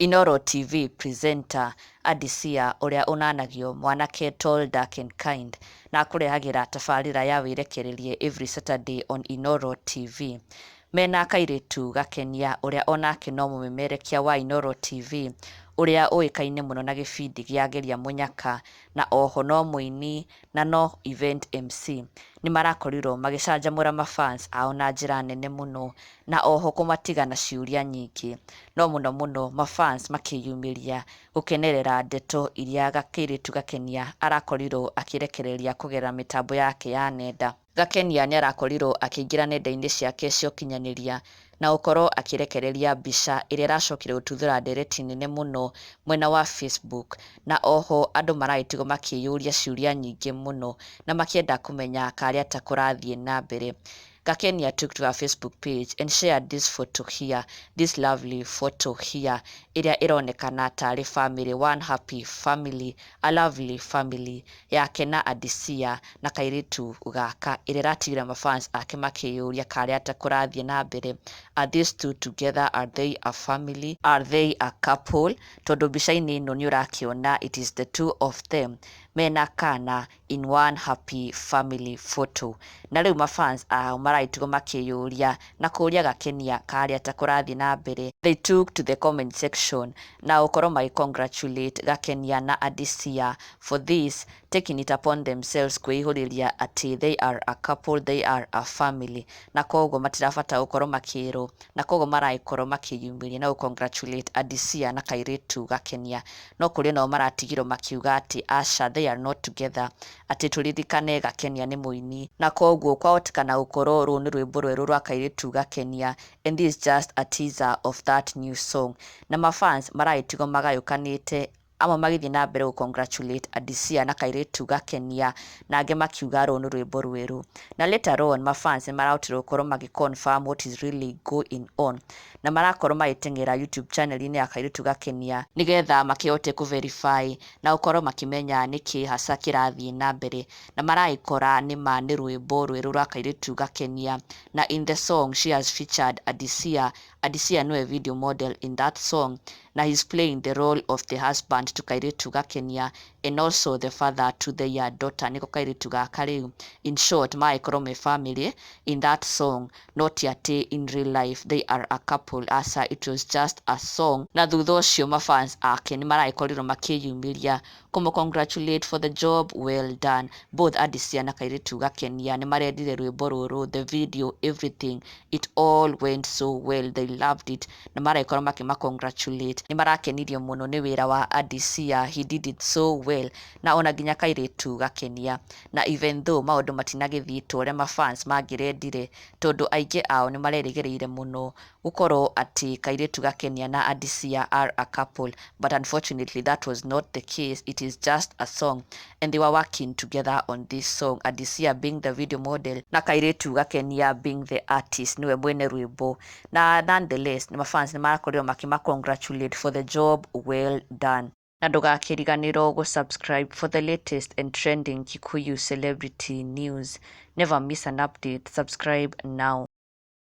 Inooro TV presenter Adisia ũrĩa ũnanagio mwanake tall, dark and kind, na akũrehagĩra tabarĩra ya wĩrekererie every Saturday on Inooro TV. Mena kairĩtu Gakenia ũrĩa onake no mũmemerekia wa Inooro TV, ũrĩa ũĩkaine mũno na gĩbindi gĩa Geria Mũnyaka, na oho no mũini na no event MC. Nĩ marakorirwo magĩcanjamũra mafans ao na njĩra nene mũno, na oho kũmatiga na ciũria nyingĩ. No mũno mũno mafans makĩyumĩria gũkenerera ndeto iria kairĩtu Gakenia arakorirwo akĩrekereria kũgerera mĩtambo yake ya nenda. Gakenia nĩ arakorirwo akĩingĩra nenda-inĩ ciake cia ũkinyanĩria na gũkorwo akĩrekereria mbica ĩrĩa ĩracokire gũtuthũra ndereti nene mũno mwena wa Facebook, na oho andũ maragĩtigwo makĩyũria ciũria nyingĩ mũno na makĩenda kũmenya karĩa ta kũrathiĩ na mbere. Gakenia took to her Facebook page and shared this photo here, this lovely photo here, ĩrĩa ĩronekana tarĩ family, one happy family, a lovely family yake na Adisia na kairĩtu gaka, ĩrĩa ĩratigire mafans ake makĩyũria karĩa ta kũrathiĩ na mbere. Are these two together? Are they a family? Are they a couple? Tondũ mbica-inĩ ĩno nĩ ũrakĩona it is the two of them mena kana in one happy family photo. Na rĩu mafans ao maragĩtigwo makĩyũria na kũria Gakenia karĩa ta kũrathiĩ na mbere. They took to the comment section na gũkorwo magĩ congratulate Gakenia na Adisia for this, taking it upon themselves kwĩihũrĩria atĩ they are a couple, they are a family, na koguo matirabata gũkorwo makĩrwo, na koguo maragĩkorwo makĩyumĩria na gũ congratulate Adisia na kairĩtu Gakenia. No kũrĩ nao maratigirwo makiuga atĩ aca, they are not together, atĩ tũririkane Gakenia nĩ mũini na koguo kwahotekana gũkorwo rũrũ nĩ rwĩmbo rwerũ rwa kairĩtu Gakenia and this is just a teaser of that new song. Na mafans maragĩtigwo magayũkanĩte, amwe magĩthiĩ na mbere gũ congratulate Adisia na kairĩtu Gakenia, na angĩ makiuga rũrũ nĩ rwĩmbo rwerũ. Na later on mafans nĩ marahotire gũkorwo magĩ confirm what is really going on, na marakorwo magĩteng'era YouTube channel-inĩ ya kairĩtu Gakenia nĩgetha makĩhote kũ verify na gũkorwo makĩmenya nĩkĩ hasa kĩrathiĩ na mbere, na maragĩkora nĩma nĩ rwĩmbo rwerũ rwa kairĩtu Gakenia, na in the song she has featured Adisia. Adisia nĩwe video model in that song, na he's playing the role of the husband to kairĩtu Gakenia and also the father to their daughter, nĩko kairĩtu gaka rĩu. In short, magagĩkorwo me family in that song, not atĩ in real life they are a couple. Aca, it was just a song. Na thutha ũcio mafans ake nĩ maragĩkorirwo makĩyumĩria kũmũ congratulate for the job well done. Both Adisia na kairĩtu Gakenia nĩ marendire rwĩmbo rũrũ, the video, everything, it all went so well, they loved it, na maragĩkorwo makĩma congratulate. Nĩ marakenirio mũno nĩ wĩra wa Adisia, he did it so well, na ona nginya kairĩtu Gakenia. Na even though maũndũ matinagĩthiĩ ta ũrĩa mafans mangĩrendire, tondũ aingĩ ao nĩ marerĩgĩrĩire mũno gũkorwo atĩ kairĩtu Gakenia na Adisia are a couple, but unfortunately that was not the case. It is just a song and they were working together on this song, Adisia being the video model na kairĩtu Gakenia being the artist, nĩwe mwene rwĩmbo. Na nonetheless mafans nĩ marakorirwo makĩma congratulate for the job well done. Na ndũgakĩriganĩrwo gũ subscribe for the latest and trending Kikuyu celebrity news. Never miss an update. Subscribe now.